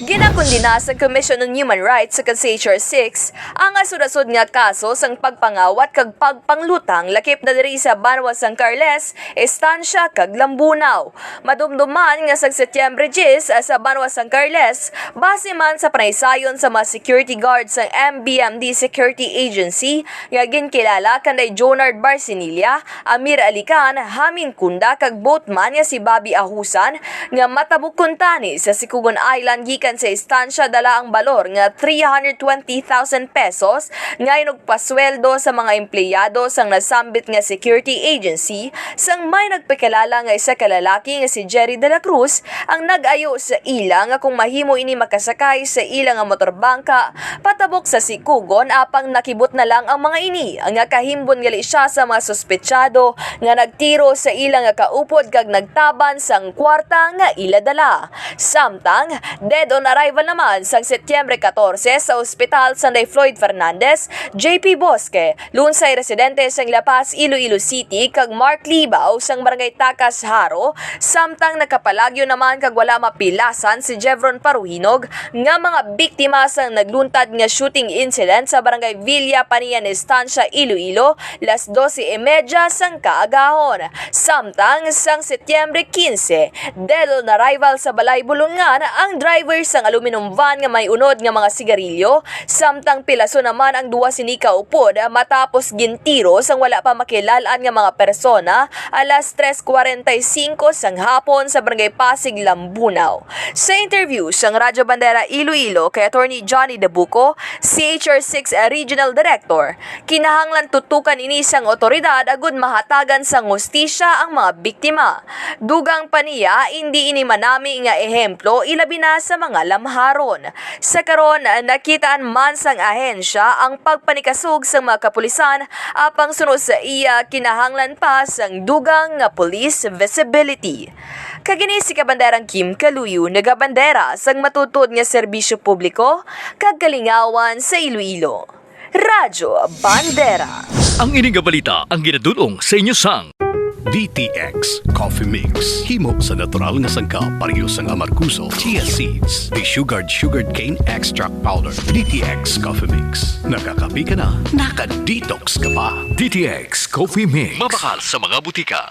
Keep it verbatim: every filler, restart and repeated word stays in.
Ginakondena sa Commission on Human Rights sa CHR six ang asod-asod nga kaso sang pagpangawat kag pagpanglutang lakip na diri sa Banwa sang Carles, Estancia kag Lambunao. Madumduman nga sa Setyembre diyes sa Banwa sang Carles, base man sa panaysayon sa mga security guard sang M B M D Security Agency nga ginkilala kanday Jonard Barcinilla, Amir Alican, Hamin Kunda kag boatman nga si Bobby Ahusan, nga matabok kuntani sa Sikugon Island gikan sa Estancia dala ang balor nga three hundred twenty thousand pesos nga inugpasweldo sa mga empleyado sang nasambit nga security agency, sang may nagpakilala nga isa ka lalaki nga si Jerry de la Cruz ang nag-ayo sa ila nga kung mahimo ini makasakay sa ila nga motorbangka patabok sa Sikugon, apang nakibot na lang ang mga ini nga kahimbon gali siya sa mga suspetsado nga nagtiro sa ila nga kaupod kag nagtaban sang kwarta nga ila dala. Samtang, dead on arrival naman sang Setyembre katorse sa ospital sanday Floyd Fernandez, J P Bosque, lunsay residente sang La Paz, Iloilo City, kag Mark Libao sang Barangay Tacas, Jaro, samtang nakapalagyo naman kag wala mapilasan si Jevron Paruhinog nga mga biktima sang nagluntad nga shooting incident sa Barangay Villa Panian, Estancia, Iloilo, las doce y media sang kaagahon. Samtang sang Setyembre quince, dead on arrival sa Balay Bulungan ang driver sang aluminum van nga may unod nga mga sigarilyo, samtang pilaso naman ang duha sini ka upod matapos gintiro sang wala pa makilal-an nga mga persona alas tres cuarenta y cinco sang hapon sa Barangay Pasig, Lambunao. Sa interview sang Radyo Bandera Iloilo kay Attorney Johnny Dabuco, C H R six Regional Director, kinahanglan tutukan ini sang awtoridad agud mahatagan sang hustisya ang mga biktima. Dugang pa niya, indi ini manami nga ehemplo, ilabi na sa mga lamharon. Sa karon, nakitaan man sang ahensya ang pagpanikasog sang mga kapulisan, apang suno sa iya, kinahanglan pa sang dugang nga police visibility. Kag ini si Kabanderang Kim Kaluyo, nagabandera sang matuod nga serbisyo publiko kag kalingawan sa Iloilo. Radyo Bandera. Ang ini nga balita ang ginadul-ong sa inyo sang D T X Coffee Mix. Himo sa natural nga sangkap, pareho sang amargoso, chia seeds, desugared sugarcane extract powder. D T X Coffee Mix. Nakakape ka na, naka-detox ka pa. D T X Coffee Mix. Mabakal sa mga butika.